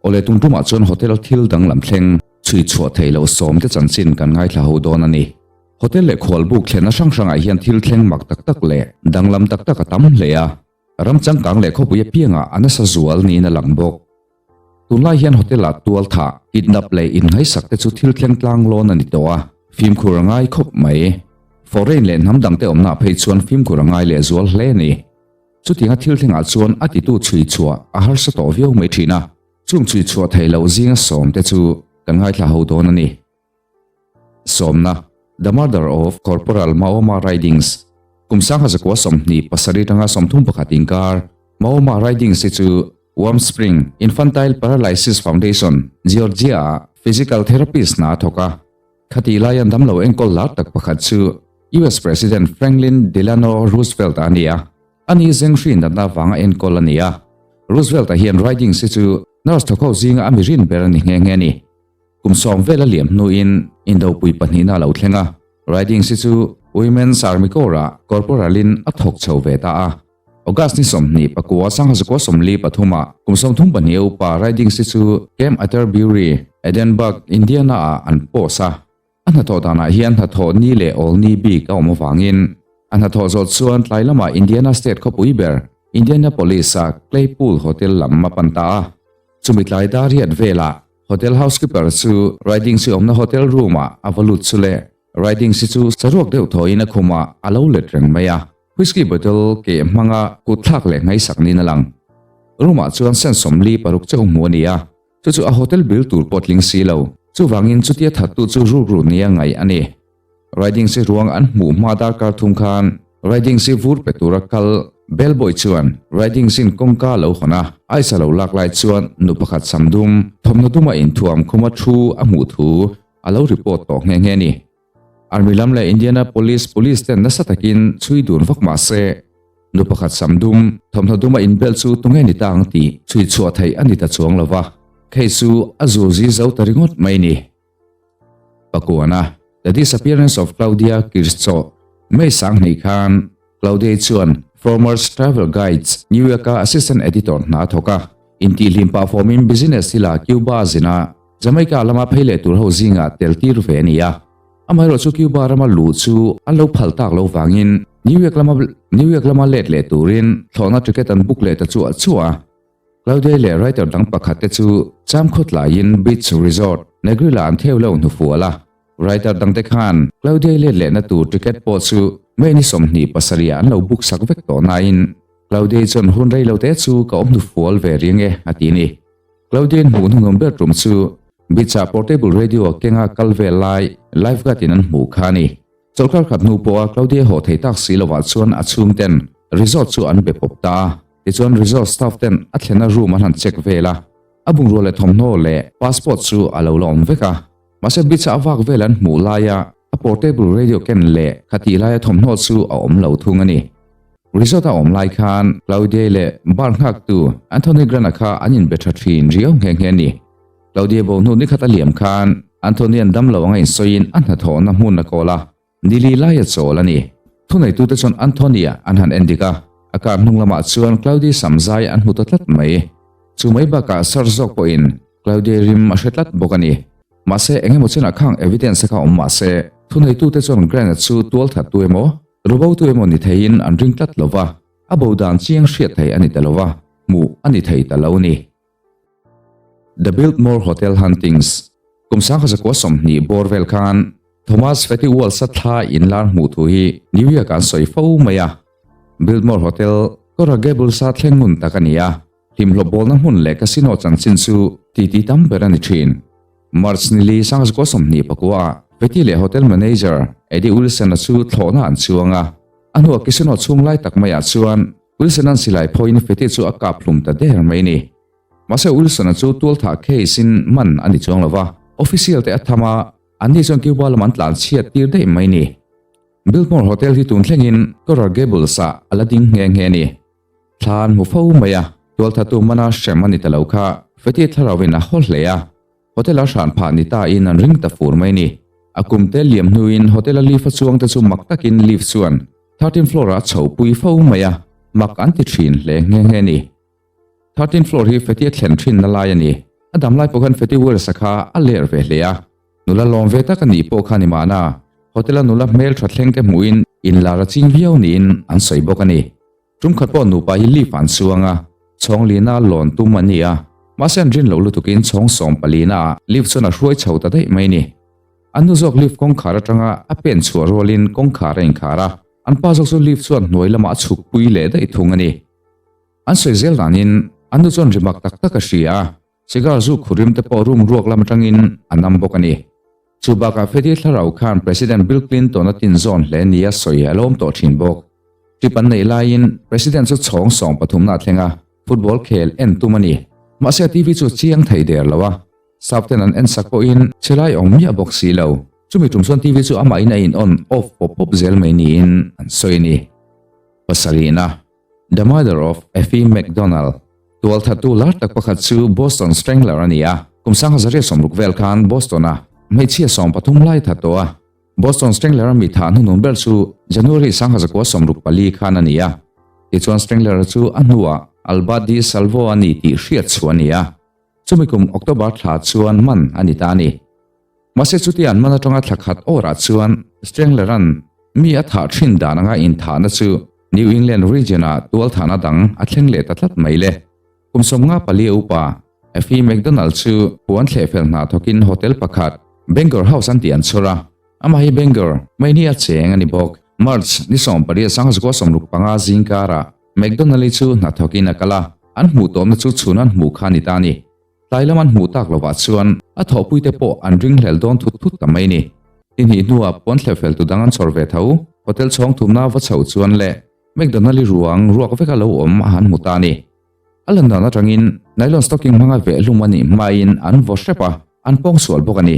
Awle tun tumah chuan hotel thil danglam thleng chhui chhuah theih loh sawmte chanchin kan ngaithla ho dawn a ni. Hotel leh khualbuk thlenna hrang hrangah hian thil thleng mak tak tak leh danglam tak tak a tam hle a, ram changkang leh khawpui apiangah a nasa zual niin a lang bawk. Tunlai hian hotel-ah tual thah, kidnap leh inngaisak te chu thil thleng tlang lawn a ni tawh a, fimkhur a ngai khawp mai. Foreign leh hnam dangte awmnaah phei chuan fimkhur a ngai lehzual hle a ni. Chutianga thil thlengah chuan a titu chhui chhuah a harsa tawh viau mai thin a, chung chhui chhuah theih loh zinga sawmte chu kan ngaithla ho dawn a ni. Sawmna, The Murder of Corporal Maoma Ridings, Kum sangha zakua 27 atanga 31 inkar Maoma Ridings hi chu Warm Spring Infantile Paralysis Foundation, Georgia-ah physical therapist hna a thawk a. Khatih laia damlo enkawl lar tak pakhat chu US President Franklin Delano Roosevelt a ni a, ani zenghri natna vanga enkawl a ni a. Roosevelt-a hian Ridings hi chu nurse thawkho zinga a mi rin ber a ni nghe nghe a ni. Kum 10 vel a liam hnuin indopui pahnihna a lo thleng a, Ridings hi chu Women's Army Corps-ah corporal-in a thawk chho ve ta a. August ni 29 1943 ah kum 32 a upa Ridings hi chu Camp Atterbury, Edinburgh, Indiana ah an post a. A hnathawh danah hian hnathawh ni leh awl ni bik a awm avangin a hnathawh zawh chuan tlai lamah Indiana State khawpui ber Indianapolis a Claypool Hotel lam a pan ta a. Chumi tlai dar riat velah hotel housekeeper chu Ridings hi awmna hotel room ah a va lut chu le Ridings hi chu saruak deuh thawhin a khumah a lo let reng mai a. Whisky bottle keh hmanga kut thlak leh ngaihsak niin a lang. Room ah chuan cent 46 chauh hmu a ni a, chu chu a hotel bill tur pawh tling si lo. Chuvangin chutia thattu chu rukru nia ngaih a ni. Riding si ruang an hmuh hma darkar thum khan Riding si vur pe tura kal bellboy chuan Riding sin kawngka lo hawn a, ice a lo lak lai chuan nu pakhat sam dum, thawmhnaw duma inthuam khuma thu a hmuh thu a lo report tawh nghe nghe a ni. Army lam leh Indianapolis Police ten nasa takin chhui dun vak mah se, nu pakhat sam dum, thawmhnaw duma inbel chu tunge ni ta ang tih chhui chhuah theih a ni ta chuang lo va, case chu a zu zi zo ta ringawt mai ni. Pakuana, The Disappearance of Claudia Kirchhoff, May 20 khan Claudia chuan Frommer's Travel Guides, New York-a assistant editor hna a thawk a, intihhlim pah fawmin business thila Cuba a zin a, Jamaica lama phei leh tur ho zingah tel tir ve a ni a. Amaherawhchu Cuba rama luh chu an lo phal tak lo vangin New York lama New York lama let leh turin thlawhna ticket an book leh ta chuah chuah a. Claudia leh writer dang pakhat te chu cham khawtlaiin Beach Resort, Negril-ah an theu lo hnufual a. Writer dangte khan Claudia let lehna tur ticket pawh chu May ni 27 ah an lo book sak vek tawh nain Claudia chuan hun rei lo te chu ka awm hnufual ve ring e a ti a ni. Claudian hmuh hnuhnawm ber tum chu beach-ah portable radio kenga kal vel lai lifeguard-in an hmuh kha a ni. Chawlhkar khat hnu pawha Claudia haw thei tak si lovah chuan a chhungten resort chu an be pawp ta a. Tichuan resort staff ten a thlenna room an han check vel a, a bungrua leh thawmhnaw leh passport chu a lo la awm vek a. Mahse beach-ah a vak vel an hmuh laia a portable radio ken leh khatih laia thawmhnaw chu a awm lo thung a ni. Resort a awm lai khan Claudia leh bar nghaktu Anthony Grana kha an inbe tha thin riau nghe nghe a ni. Claudia bo hnu nikhat a liam khan Anthony an damlo anga insawiin a hnathawhna hmun a kawl a, nili laia chawl a ni. Thuneitute chuan Anthony-a an han en dik a, a car hnung lamah chuan Claudia samzai an hmu ta tlat mai. Chu mai bakah Sir zawk pawhin Claudia rim a hre tlat bawk a ni. Mahse engemaw chenah khang evidence kha awm mahse thuneitute chuan Grant-a chu tualthattu emaw, Rubo tu emaw ni theiin an ring tlat lo va, a bo dan chiang hriat thei a ni ta lo va, hmuh a ni thei ta lo ni. The Biltmore Hotel Huntings, Kum 1920 bawr vel khan Thomas Fetty Walsh-a thla inlar hmuh thu hi New York-ah an sawi fo mai a. Biltmore Hotel, Coral Gables-a thleng ngun tak a ni a, hlimhlawp bawlna hmun leh casino chanchin chu titi tam ber a ni thin. March nili 1924-ah Fetty leh hotel manager Eddie Wilson-a chu thlawhna an chuang a. A hnuah casino chhung lai tak maiah chuan Wilson-a'n silai phawiin Fetty chu a kap hlum ta der mai a ni. Mahse Wilson-a chu tualthah case-in man a ni chuang lo va, official te a tham a, anni chuan Cuba lam an tlan chhiat tir daih mai a ni. Biltmore Hotel hi tun thlengin Coral Gables-ah a la ding nghe nghe a ni. Thla an hmu fo mai a, tualthatu mana hrem a ni ta lo kha Fetty thlarauin a haw hle a, hotel-a hran phah ni ta in an ring ta fur mai ni. A kum te liam hnuin hotel-a lift a chuang te chu mak takin lift chuan 13 floor-ah a chho pui fo mai a, mak an ti thin hle nghe nghe ni. 13 floor hi Fetty a thlen thinna lai a ni. A dam lai pawh khan Fatty Wells-a kha a ler ve hle a, nula lawm ve tak a nih pawh kha ni mahna, hotel-a nula hmeltha thleng te hmuhin inlar a ching viau niin an sawi bawk a ni. Tum khat pawh nupa hi lift an chuang a, chhawng lina lawn tum an ni a, mahse an rin loh lutukin chhawng sawm palina ah lift chuan a hruai chho ta daih mai ni. An nu zawk lift kawngkhar atanga a pen chhuah rualin kawngkhar a inkhar a, an pa zawk chu lift chuan hnuai lamah a chhuk pui leh daih thung a ni. An sawi zel danin an nu chuan ri mak tak tak a hria a, cigar zu khurim te pawh room ruak lam atangin a nam bawk a ni. Chu bakah Fedi thlarau khan President Bill Clinton a tin zawn hle nia sawi a lawm tawh thin bawk. Trip an neih laiin President chu chhawng sawng pathumna a thleng a, football khel en tum a ni. Mahse a TV chu chiang thei der lo a, sap ten an en sak pawhin chhe lai awm miah bawk si lo. Chumi tum chuan TV chu amahin a in on off pawp pawp zel mai niin an sawi a ni. Pasarihna. The Murder of Effie McDonald, Tualthattu lar tak pakhat chu Boston Strangler a ni a, kum sangha zaria sawmruk vel khan Boston-a hmeichhia 13 lai that tawh a. Boston Strangler-a mi thah hnuhnun ber chu January sangha zakua 64 khan a ni a. Tichuan Strangler-a chu a hnuah Albert D. Salvo a ni tih hriat chhuah a ni a. Chumi kum October thla chuan man a ni ta a ni. Mahse chuti an man atanga thla khat awrah chuan Strangler-a'n mi a thah thin dan anga inthahna chu New England region-ah tualthahna dang a thleng leh ta tlat mai le. Kum 54 a upa Effie McDonald chu puan thleh fel hna thawkin hotel pakhat, Bangor House an tih an chhawr a. Amah hi Bangor, Maine a cheng a ni bawk. March ni 18 1965 zingkarah McDonald-i chu hna thawkin a kal a, an hmuh tawmna chu chhun an hmuh kha a ni ta a ni. Tlai lam an hmuh tak lovah chuan a thawhpuite pawh an ringhlel dawn thut thut ta mai ni. Ni hnih hnuah puan thlep fel tu dang an chhawr ve tho. Hotel chhawng thumna va chhoh chuan leh McDonald-i ruang ruak veka lo awm a han hmu ta a ni. A lan dan atangin nylon stocking hmanga vehlum a nih hmain an vaw hrep a, an pawng sual bawk a ni.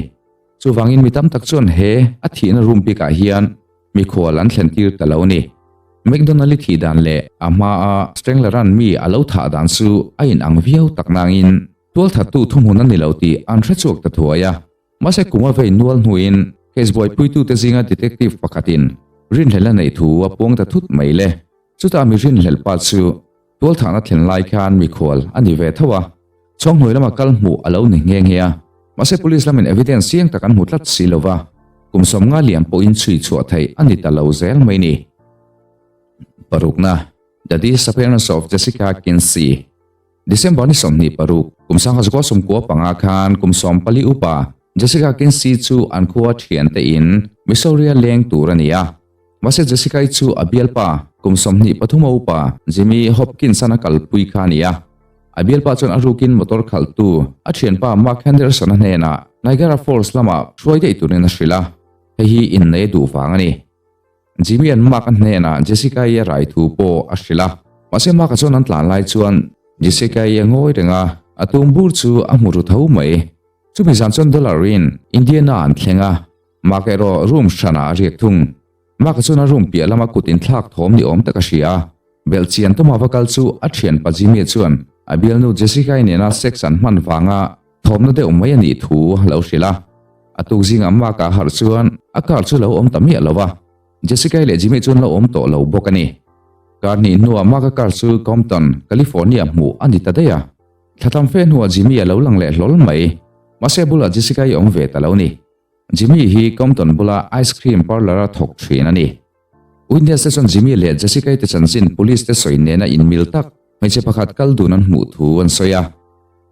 Chuvangin mi tam tak chuan he a thihna room bikah hian mikhual an thlen tir ta lo a ni. McDonald-i thih dan leh a hmaa Strangler-a'n mi a lo thah dan chu a inang viau tak nangin tualthattu thuhmun a ni lo tih an hre chhuak ta thuai a. Mahse kum a vei nual hnuin case buaipuitute zinga detective pakhatin rinhlelh a neih thu a puang ta thut mai le. Chutah mi rinhlelh pa chu tualthahna thlen lai khan mikhual a ni ve tho a, chhawnghnuai lama kal hmuh a lo ni nghe nghe a. Mahse police lamin evidence chiang tak an hmu tlat si lo va, kum 50 liam pawhin chhui chhuah theih a ni ta lo zel mai ni. Parukna, The Disappearance of Jessica Kinsey. December ni 26, kum 1995 khan kum 14 upa Jessica Kinsey chu an khua thiante in Missouri-a leng tur a ni a. Mahse Jessica-i chu a bialpa kum 23 a upa Jimmy Hopkins-an a kalpui kha a ni a. A bialpa chuan a rukin motor khalhtu a thianpa Mark Henderson-a hnenah Niagara Falls lamah hruai daih turin a hrilh a, hei hi innei a duh vang a ni. Jimmy-a'n Mark-a hnenah Jessica-i a rai thu pawh a hrilh a. Mahse Mark-a chuan an tlan lai chuan Jessica-i a ngawi reng a, a tum bur chu a hmu ru tho mai. Chumi zan chuan Dollar-in Indiana an thleng a, Mark erawh room hranah a riak thung. Mark-a chuan a room piah lama kut inthlak thawm ni awm tak a hria a. Belh chian tuma va kal chu a thianpa Jimmy-a chuan a bialnu Jessica-i nena sex an hman vanga thawmna deuh mai a nih thu a lo hrilh a. A tuk zingah Mark-a harh chuan a car chu lo awm ta miah lo a, Jessica-i leh Jimmy chuan lo awm tawh lo bawk a ni. Kar hnih hnuah Mark-a car chu Compton, California hmuh a ni ta daih a. Thla tam fe hnuah Jimmy a lo lang leh hlawl mai. Mahse a bulah Jessica-i awm ve ta lo ni. Jimmy hi Compton bula ice cream parlour-a thawk thin a ni. Witness te chuan Jimmy leh Jessica-i te chanchin police te sawi nena inmil tak hmeichhe pakhat kal dun an hmuh thu an sawi a.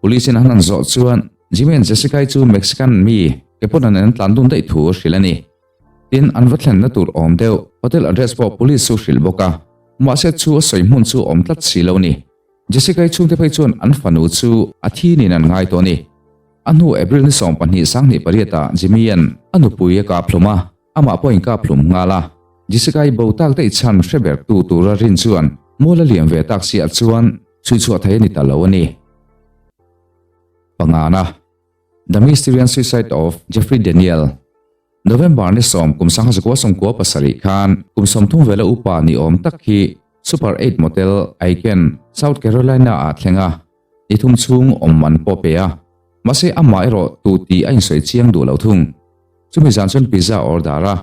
Police in an han zawh chuan Jimmy and Jessica-i chu Mexican mi ke pawn an an tlan dun daih thu a hrilh a ni. Tin, an va thlenna tur awm deuh hotel address pawh police chu hrilh bawk a. Mahse chu a sawi hmun chu awm tlat si lo ni. Jessica-i chhungte phei chuan an fanu chu a thi niin an ngai tawh a ni. A hnu April ni 12 28 ah Jimmy-a'n a nupui a kaphlum a. Amah pawh in kaphlum nghal a, Jessica-i bo tak daih chhan hre ber tu tura rin chuan mual a liam ve tak siah chuan chhui chhuah thei a ni ta lo a ni. Pangana, The Mysterious Suicide of Jeffrey Daniel, November ni 10 kum 1997 khan kum 30 vela upa ni awm tak hi Super 8 Motel, Aiken, South Carolina ah thleng a, ni thum chhung awm man pawh pe a, mahse amah erawh tu tih a insawi chiang duh lo thung. Chumi zan chuan pizza order a,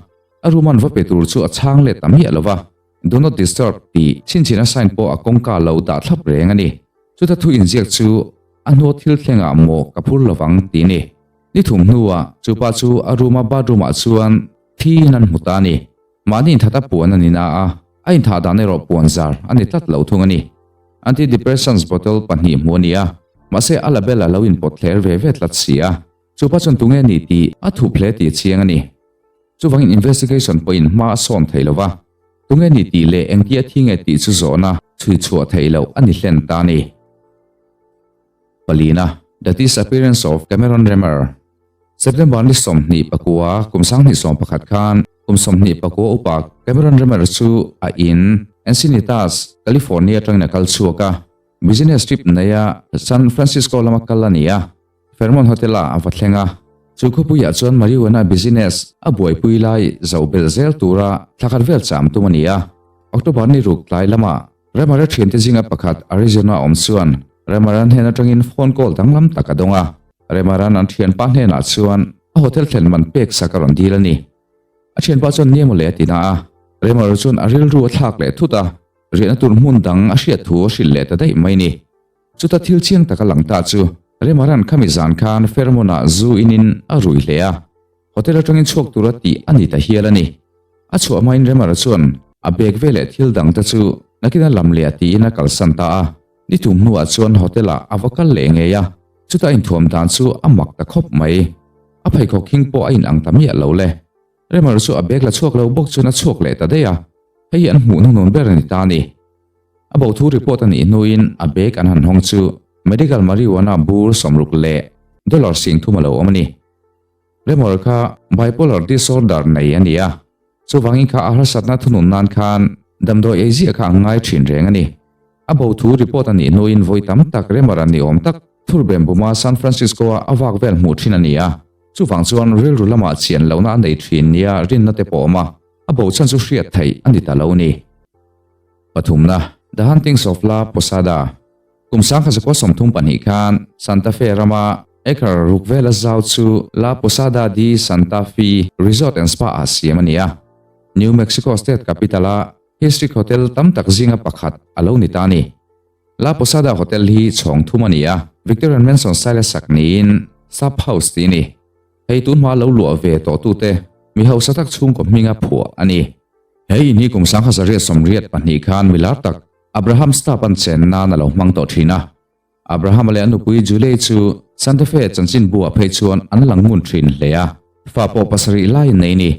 a room an va pe tur chu a chhang let ta miah lo va, Do not disturb tih chhinchhin a sign pawh a kawngka lo dah thlap reng a ni. Chuta thu inziak chu. A hnua thil thlengah maw ka phur lovang ti ni. Ni thum hnuah chupa chu a room-a bathroom-ah chuan thiin an hmu ta a ni. Mahni inthata puan a ni na a, a inthah dan erawh puan zar a ni tlat lo thung a ni. Antidepressants bottle pahnih hmu a ni a, mahse a label a lo inpawt thler ve ve tlat si a. Chupa chuan tunge ni tih a thup hle tih a chiang a ni. Chuvangin investigation pawhin hma a sawn thei lo va, tunge ni tih leh engtia thi nge tih chu zawhna chhui chhuah theih loh a ni hlen ta a ni. Palina, The Disappearance of Cameron Remmer September ni 29 kum 2011 khan kum 24 upa Cameron Remmer chu a in Encinitas, California atangin a kal chhuak a, business trip neia San Francisco lama kal a ni a. Fairmont Hotel-ah a va thleng a, chu khawpuiah chuan marijuana business a buaipui lai zoh belh zel tura thla khat vel cham tum a ni a. October ni ruk tlai lamah Remara thiante zinga pakhat Arizona awm chuan Remara hnen atangin phone call danglam tak a dawng a, Remara'n an thianpa hnenah chuan a hotel thlen man pek sak a rawn dil a ni. A thianpa chuan nia mawle a ti na a, Remara chuan a rilru a thlak leh thut a, riahna tur hmun dang a hriat thu a hrilh leh ta daih mai ni. Chuta thil chiang taka lang ta chu Remaran khami zan khan Fairmont-ah zu inin a rui hle a, hotel atangin chhuak tura tih a ni ta hial a ni. A chhuah hmain Remara chuan a bag ve leh thil dangte chu nakin a lam leh a tiin a kalsan ta a. Ni thum hnuah chuan hotel-ah a va kal leh ngei a, chuta inthuam dan chu a mak ta khawp mai. A pheikhawk hing pawh a inang ta miah lo le. Remara chu a bag la chhuak lo bawk chuan a chhuak leh ta daih a, hei hi an hmuh hnuhnun ber a ni ta a ni. A bo thu report a nih hnuin a bag an han hawng chu medical marijuana bur 60 leh dollar 30,000 a lo awm a ni. Remor kha bipolar disorder nei a ni a, chuvangin kha a harsatna thunun nan khan damdawi ei ziah kha a ngai thin reng a ni. A bo thu report a nih hnuin vawi tam tak Remor-a ni awm tak Thurbem buma San Francisco-a a vak vel hmuh thin a ni a, chuvang chuan rilru lamah chian lohna a nei thin nia rinna te pawh awm a, a bo chhan chu hriat theih a ni ta lo ni. Pathumna, The Huntings of La Posada, Kum 1932 khan Santa Fe rama acre ruk vela zau chu La Posada de Santa Fe Resort and Spa ah siam a ni a, New Mexico State capital-a historic hotel tam tak zinga pakhat a lo ni ta a ni. La Posada Hotel hi chhawng thum a ni a, Victorian Mansion style a sak niin Sub House tih a ni. Hei tun hma lo luah ve tawhtute mi hausa tak chhungkaw hminga phuah a ni. He in hi kum 1982 khan mi lar tak Abraham Stapp an chen nan a lo hmang tawh thin a. Abraham-a leh a nupui Julie chu Santa Fe chanchinbu ah phei chuan an lang ngun thin hle a, fa pawh pasarih lai an nei ni.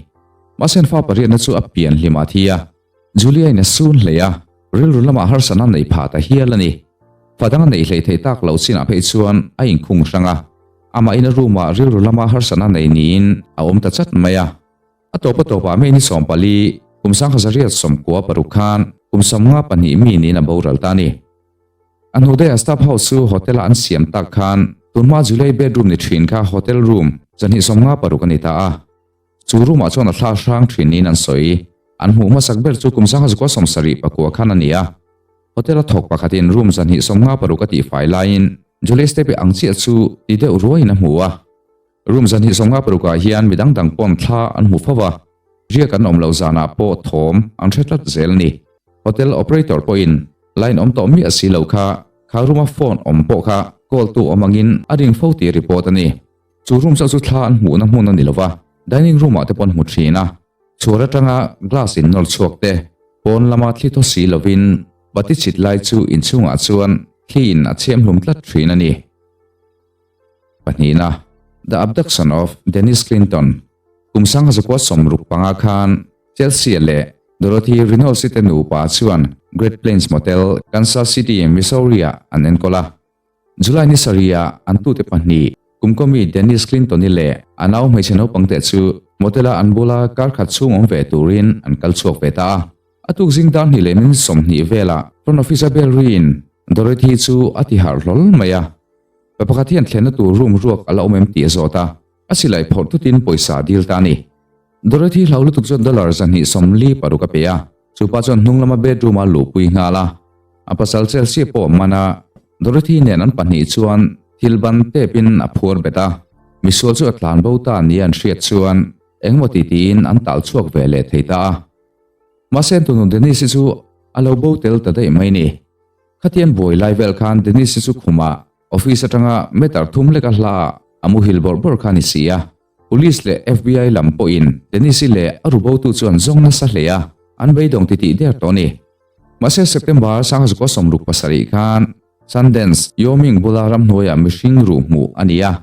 Mahse an fa pariatna chu a pian hlim a thi a, Julie-in a sun hle a, rilru lamah harsatna neih phah ta hial a ni. Fa dang a neih hleih theih tak loh chinah phei chuan a inkhung hrang a, amahin a room-ah rilru lama harsatna nei niin a awm ta chat mai a. A tawp a tawpah May ni 14, kum 1996 khan kum 52 mi niin a boral ta a ni. A hnu daihah staff house chu hotel-a an siam tak khan tunhma July bedroom ni thin kha hotel room 256 a ni ta a. Chu room-ah chuan a thla hrang thin niin an sawi. An hmuh hmasak ber chu kum 1979 khan a ni a. Hotel-a thawk pakhatin room 256 a tihfai laiin July step-i ang chiah chu ti deuh ruaiin a hmu a. Room 256 ah hian midang dang pawn thla an hmu fo va, riak an awm loh zanah pawh thawm an hre tlat zel a ni. Hotel operator pawhin line awm tawh miah si lo kha, kha room-a phone awm pawh kha call tu awm angin a ring fo tih report a ni. Chu room chauh chu thla an hmuhna hmun a ni lo va, dining room-ah te pawh an hmu thin a. Chhuar atanga glass in nawr chhuak te, pawn lama thli thaw si lovin bati chhit lai chu inchhungah chuan thli in a chhem hlum tlat thin a ni. Pahnihna, The Abduction of Dennis Clinton, Kum 1965 khan Chelsea leh Dorothy Reynolds-i te nupa chuan Great Plains Motel, Kansas City, Missouri-ah an enkawl a. July ni sarihah an tute pahnih, kumkaw mi Dennis Clinton-i leh a nau hmeichhe naupangte chu motel-a an bula kar khat chhung awm ve turin an kal chhuak ve ta a. A tuk zing dar hnih leh minute 20 velah front office-a bell riin Dorothy chu a ti harh hlawl mai a. Pa pakhat hian thlenna tur room ruak a la awm em tih a zawt a, a silai phawrh tutin pawisa a dil ta a ni. Dorothy hlau lutuk chuan dollar 246 a pe a, chu pa chuan hnung lama bedroom-a luhpui nghal a. A pasal Chelsea pawh a man a, Dorothy nen an pahnih chuan thil ban tepin a phuar bet a, misual chu a tlan bo ta nia an hriat chuan engemaw ti tiin an tal chhuak ve leh thei ta a. Mahse tunu Denise chu a lo bo tel ta daih mai ni. Khatian buai lai vel khan Denise chu khumah. Office atanga meter thum leka hla a muhil bawrh bawrh kha a ni si a. Police leh FBI lam pawhin Dennis-i leh a rubotu chu an zawng nasa hle a, an beidawng titih der tawh a ni. Mahse September sangzukua 67 khan Sundance, Wyoming bula ramhnuaiah mihring ruh hmuh a ni a,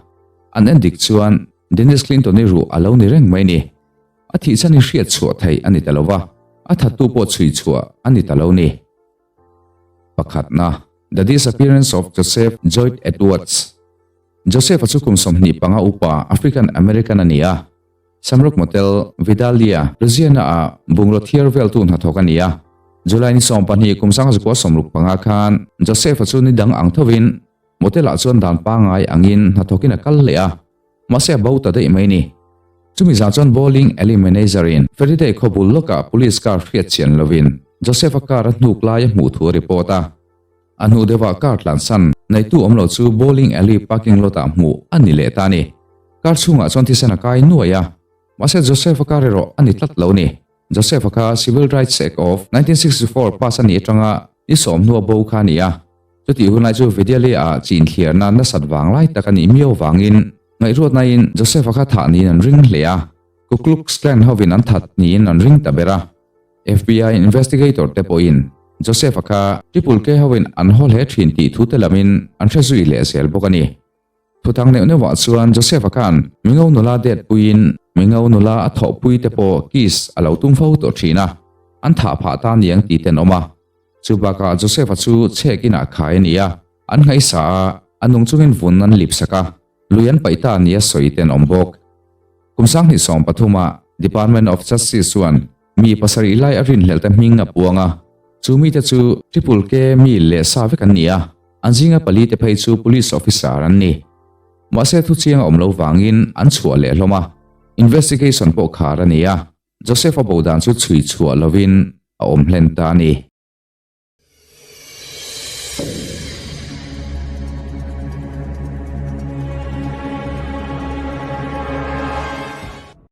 an en dik chuan Dennis Clinton-i ruh a lo ni reng mai ni. A thih chhan hi hriat chhuah theih a ni ta lo va, a thattu pawh chhui chhuah a ni ta lo ni. Pakhatna, The Disappearance of Joseph Joyd Edwards Joseph-a chu kum 25 upa African American a ni a, Samruk Motel, Vidalia, Louisiana-ah bungraw thiar veltu hnathawk a ni a. July ni 12 kum 1965 khan Joseph-a chu ni dang ang thovin motel-ah chuan dan pangngai angin hnathawkin a kal leh a, mahse a bo ta daih mai ni. Chumi zan chuan bowling alley manager-in Faraday khaw bul lawkah police car hriat chian lovin Joseph-a car a hnuk lai a hmuh thu a report a. A hnu deuhah car tlansan neitu awm lo chu bowling alley parking lot-ah hmuh a ni leh ta a ni. Car chhungah chuan thisen a kai nuai a, mahse Joseph-a car erawh a ni tlat lo a ni. Joseph-a kha Civil Rights Act of 1964 pass a nih atanga ni sawm hnua bo kha a ni a. Chutih hunlai chu Vidalia-ah chi inthliarna nasat vang lai tak a nih miau vangin ngaihruatnain Joseph-a kha thah niin an ring hle a, Ku Klux Klan hovin an that niin an ring ta ber a. FBI investigator te pawhin Joseph-a kha Triple K hoin an haw hle thin tih thu te lamin an hre zui leh zel bawk a ni. Thutang neuh neuhah chuan Joseph-a khan Mingo nula det puiin Mingo nula a thawhpui te pawh kiss a lo tum fo tawh thin a, an thah phah ta niang tih ten awm a. Chu bakah Joseph-a chu chhek inah khai a ni a, an nghaisa a, a nung chungin vun an lip sak a, lui an paih ta nia sawi ten awm bawk. Kum 2013 ah Department of Justice chuan mi pasarih lai a rinhlelh te hming a puang a, chu mite chu Triple K mi leh sa vek an ni a, an zinga pali te phei chu police officer an ni. Mahse thuchiang a awm lo vangin an chhuah leh hlawm a, investigation pawh khar a ni a, Joseph-a bo dan chu chhui chhuah lovin a awm hlen ta a ni.